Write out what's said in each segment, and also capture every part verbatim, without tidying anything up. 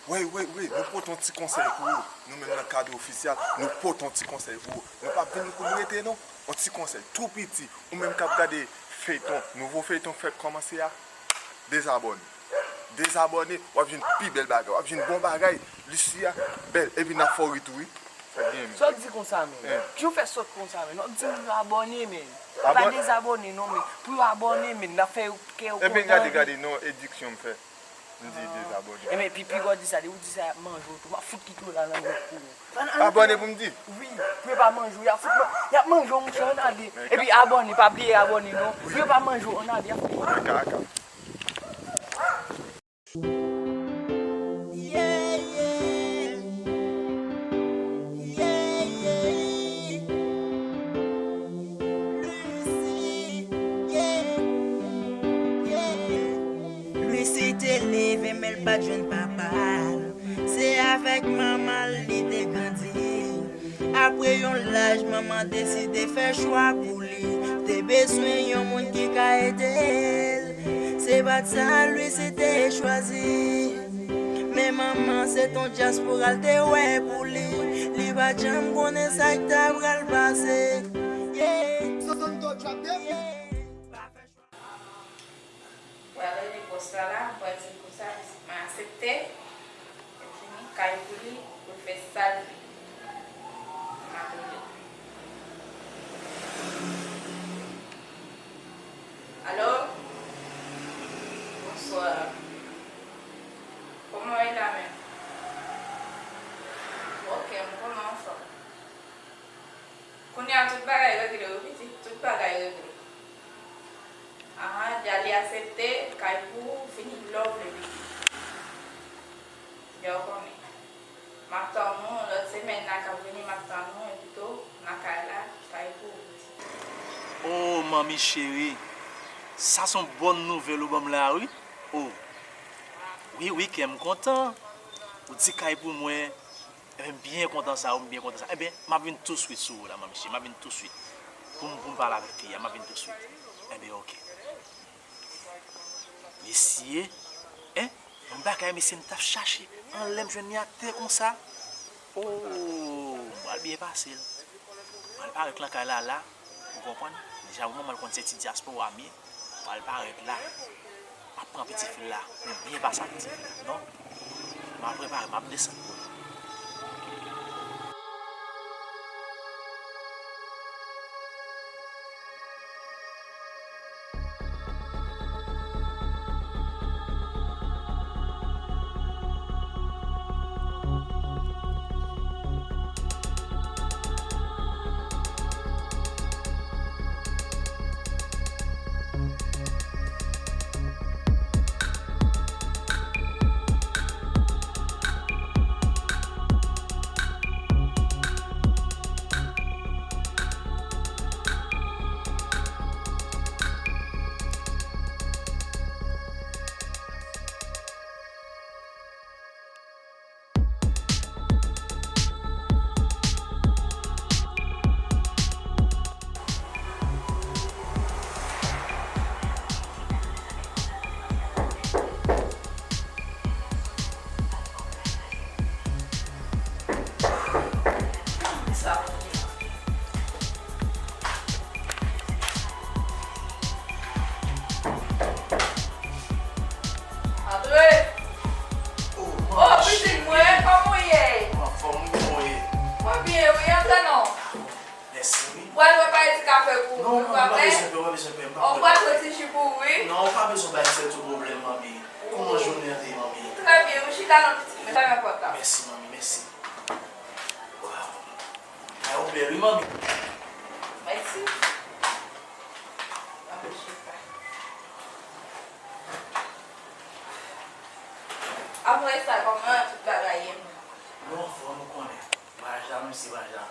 Wey, wey, wey, nou pote yon ti konsèy pou ou. Nou menm nan kad ofisyal, nou pote yon ti konsèy pou ou. Nou p ap vin kou n rete non. Yon ti konsèy tou piti. Ou menm k ap gade feyton, nouvo feyton k fèk kòmanse a, dezabòne. Dezabòne, w ap jwenn pi bèl bagay. W ap jwenn bon bagay. Lisi a bèl. Epi n ap fè w ri tou wi. Sa k genyen menm? Sa w di konsa menm? Kijan w fè sòt konsa menm? W ap di moun yo abòne menm. E pa dezabòne non menm. Pou yo abòne menm. N ap fè yo kè yo kontan. Ebyen gade, gade non, ediksyon m fè. M di dezabòne. Ebyen, pi, pi gwo di sa, depi w di sa, y ap manje w tou. M ap fout kite w la nan lòt kou. Abòne pou m di? Wi, pou yo pa manje w, y ap fout man-, y ap manje w, monchè, ann ale. Epi abòne, pa bliye abòne non. Pou yo pa manje w, ann ale, y ap fout. Aka, aka. Yeah, yeah. Yeah, yeah. Lucy, yeah, yeah. Lucy te leve, men l pa t jwenn papa l. Se avèk manman l li te grandi. Apre yon laj, manman deside fè chwa pou li. Te bezwen yon moun ki ka ede l. Se pa t sa Lucy te chwazi. Men manman se t on dyaspora l te wè pou li. Li pa t janm konnen sa k ta pral pase. Yeah. Pral rele bòs la la, m pral di l konsa, mwen aksepte. Epi ni kay pou li, pou l fè sa l vle. M ap rele. Alo? Bonswa. Kòman w ye la menm? Ok, m kòman anfòm. Kounye a tout bagay regle wi pitit, tout bagay regle. Ahan, Djali aksepte, kay pou ou, vini lè w vle pitit. Dja w konnen. M ap tann ou, lòt semèn nan k ap vini, m ap tann ou, epi tou, nan kay la, kay pou ou pitit. Oh, manmi cheri, sa s on bòn nouvèl ou ban m la wi. Oh, wi, wi, kè m kontan. Ou di kay pou mwen. Ebyen, m byen kontan sa, wi, m byen kontan sa. Ebyen, m ap vin touswit sou ou la, manmi cheri, m ap vin touswit. Pou m, pou m pale avèk fi a, m ap vin touswit. Ebyen, ok. Mesye, en, yon bagay, mesye, m t ap chache. Anlè m jwenn li atè konsa. Oh, m pral byen pase l. M pral parèt lakay la, la. Ou konprann? Deja, ou manman l konn se ti dyaspora m ye. M pral parèt la. M ap pran pitit fi l la. Pou m byen pase ak pitit fi l la. Non? M ap prepare, m ap desann pou li. Antre! Oh, oh, pitit mwen, kòman w ye? Mwen anfòm, wi, kòman w ye? Mwen byen, wi, antre non. Mèsi, wi. Ou pral prepare ti kafe pou ou, wi, pa vre? Non, non, pa bezwen pè, pa bezwen pè, m pa... Oh, ou pral fè ti ji pou ou, wi? Non, ou pa bezwen bay m sèl tou pwoblèm, manmi. Kòman jounen an te ye, manmi? Trè byen, wi, chita non, pitit mwen, sa pa enpòtan. Mèsi, manmi, mèsi. Waw. Ay, ou bèl, wi, manmi. Mèsi. Apre sa, kòman tout bagay ye menm? Nou anfòm, ou konnen. Vwayaj la, menm si vwayaj la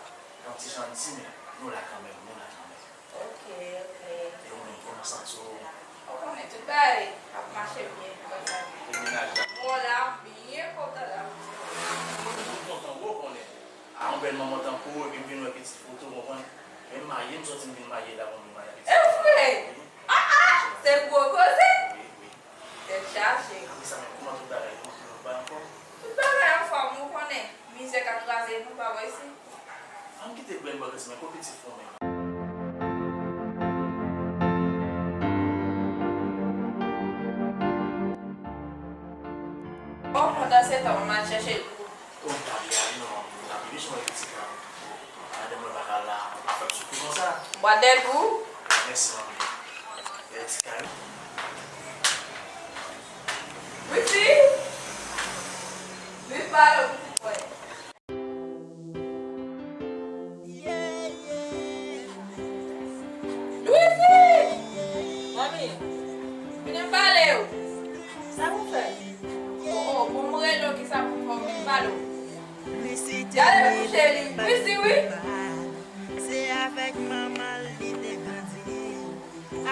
yon ti jan di, men nou la kanmenm, nou la kanmenm. Ok, ok. E ou menm, kòman w santi w? Ou konnen tout bagay ap mache byen, konsa. E mennaj la? Mwen la, m byen kontan la. Mwen toujou kontan, ou konnen. A, yon bèl manman tankou ou, epi m vin wè pitit fi w tou, ou konprann? Men m marye, m sòti m vin marye la, bon, m vin marye pitit fi w. E vre? Wi. Ah, ah! Se gwo koze! Wi, wi. Tèt chaje. Apre sa menm, kòman tout bagay yo? Tout bagay anfòm? Tout bagay Kraze nou pa wè isi. Ann kite bèl bagay sa, men kote ti fon menm. Bon, pandan se tan, mwen al chèche l pou ou. Oh, m ta pral ale non, m ta pral bezwen wè pitit la. Madanm mwen pa ka la, ap fè m soufri konsa. Bwa dèyè pou ou. Mèsi, manmi. Bèl ti kay. Wi, fi. Wi, pale, pitit mwen. Louifi! Manmi, vini m pale w. Sa pou fè? Oh, oh, pou m rele w, kisa pou m fè w vin pale w? Gade pou cheri. Wi, si wi. Se avèk manman l li te grandi.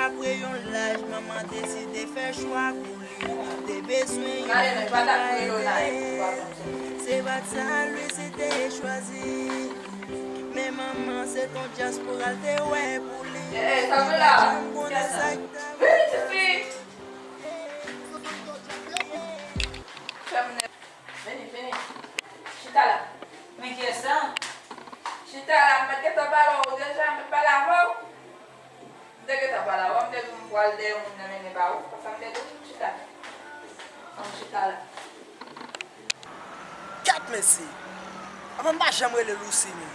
Apre yon laj, manman deside fè chwa pou li. Te bezwen yon moun ki pa rete. Se pa t sa, Louifi te chwazi. Men manman, se t on dyaspora l te wè pou li. Li pa t janm konnen sa k t ap. Vini, vini. Chita la. Men kiyès sa? Chita la, m mèt gentan pale w deja, m mèt pale avè w. M te gentan pale avè w, m te di w m pral dèyè moun nan mennen ba ou. Konsa m te di w, chita. Ann chita la. Kèt mesye! Apa m pa janm rele Lucy, men.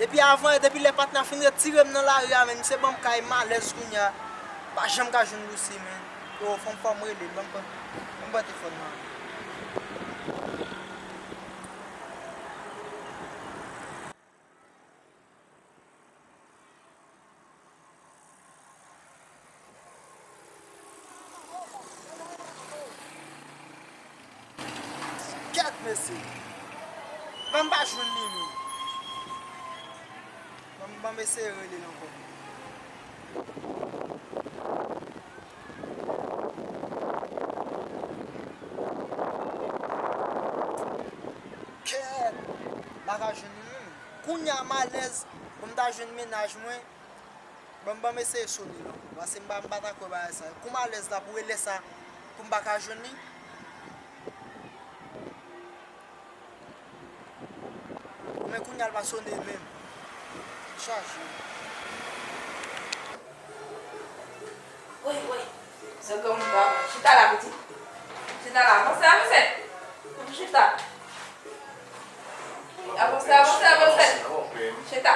Depi avan, depi lè patnè a fin retire m nan lari a, men, misye ban m kay malèz kounye a. M pa janm ka jwenn Lucy, men. Yo, fò m, fò m rele l, ban m pran, ban m pran telefòn nan. Kèt mesye! Ban m pa jwenn li, men. Ban m, ban m eseye rele l ankò. Kèt! M pa ka jwenn li, non. Kounye a m alèz pou m ta jwenn mennaj mwen. Ban m, ban m eseye sone l ankò, paske m pa, m pa ta kwè bagay sa. Kou m alèz la pou e lè sa, pou m pa ka jwenn li. Men kounye a l pa sone menm. Chaje. Woy, woy. Se granmoun pa. Chita la, pitit. Chita la. Avanse, avanse. Chita. Avanse, avanse, avanse. Chita.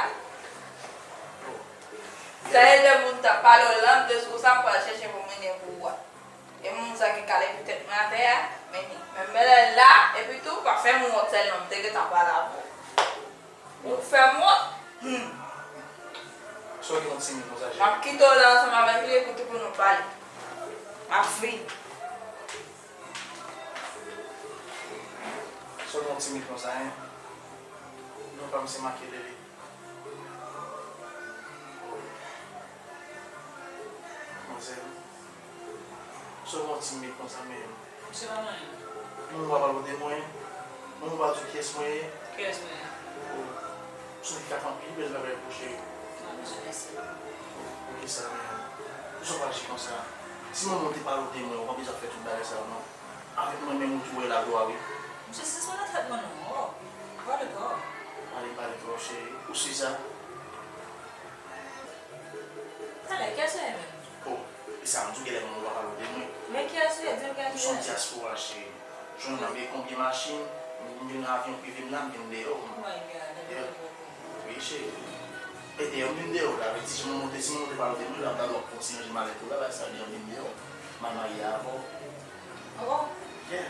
Sa e lè moun t ap pale w lan, m te sou sa, m pral chèche pou m mennen pou ou a. E moun sa ki kale pou tèt mwen atè a, men li. Men m la, epi tou, pa fè m wont sèlman, m te gentan pale avè w. Ou fè m wont. Hmm. Sa w gen yon timoun konsa, cheri? M ap kite w la ansanm avèk li, epi tou pou nou pale. M ap vini. Sa w gen yon timoun konsa, en? Non pa m se Makelele. Manzèl, sa w gen yon timid konsa menm? Misye pa nan anyen. Moun pa pale de mwen, moun pa di w kiyès mwen ye. Kiyès mwen ye? Oh, se yon fi k ap anpil bezwen avèk ou, cheri. Pa bezwen, mèsi. Poukisa menm? Poukisa w pa aji konsa? Si manman w te pale w de mwen, ou pa bezwen ap fè tout bagay sa yo, non. Avèk mwen menm, ou tou wè laglwa, wi. Misye sispann nan tèt mwen, non. Oh, pale twòp. Pale, pale twòp, cheri. Ou si sa? Talè, kiyès ou ye menm? Oh, e sa m di w, genlè moun yo pa pale w de mwen. Men kiyès ou ye? Di m kiyès ou ye. M se yon dyaspora, cheri. Jwenn mwen gen konbyen machin, m gen avyon prive m la, m vin deyò. Oh my God. Yeah. Wi, cheri. E deyò m vin deyò la, vle di, si m monte, si m monte pale w de mwen la, m ta dwe ap kontinye ranje malèt ou la, bagay sa deyò m vin deyò. M al marye avè w. Oh. Yeah.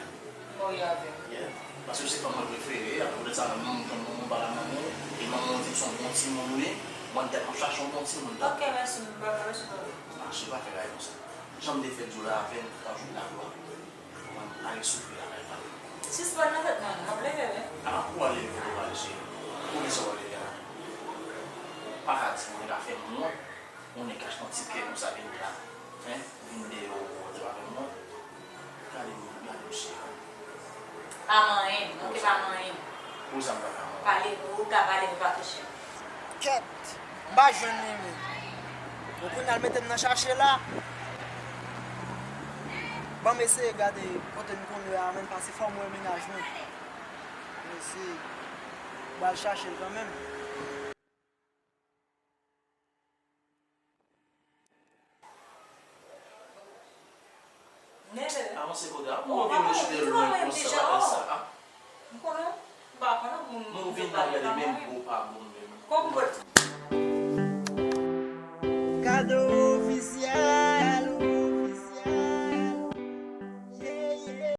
Marye avè m. Yeah. Paske se fanm mwen prefere, apre poutèt sa menm, mwen jwenn yon moun pa la manman w, e manman w di m se yon bon timoun ou ye, mwen dat m ap chache yon bon timoun, wi. Ok, mèsi, m pa, pa bezwen pale. Mache, pa fè bagay konsa. Jan m te fè di w la, avè m, w ap jwenn laglwa. Mwen ale soufri lakay papa. Sispann nan tèt mwen, m ap leve, wi. A, ou al leve kote w ale, cheri. Ou gen sa w al leve a. Pa ka di mwen ka fè m wont. Ou nèg k achte yon ti kè konsa vin la. Hein? Vin deyò ou di pa fè m wont. Gade m, gade m cheri. Pa manyen m, ok, pa manyen m. Poukisa m pa ka manyen w? Pale, ou ka pale, men pa touche m. Kèt! M pa jwenn li, men. Bon, kounye a l mete m nan chache la. Ban m eseye gade kote m konn wè a, men pase fò m wè mennaj mwen. Mesye. Ou al chache l kanmenm. Avanse kote a. Pou mwen vin rejte lwen konsa, bagay sa a. M konnen, m pa konnen pou moun. Moun vin nan gade menm bon pa bon menm. Kòm pou Gade w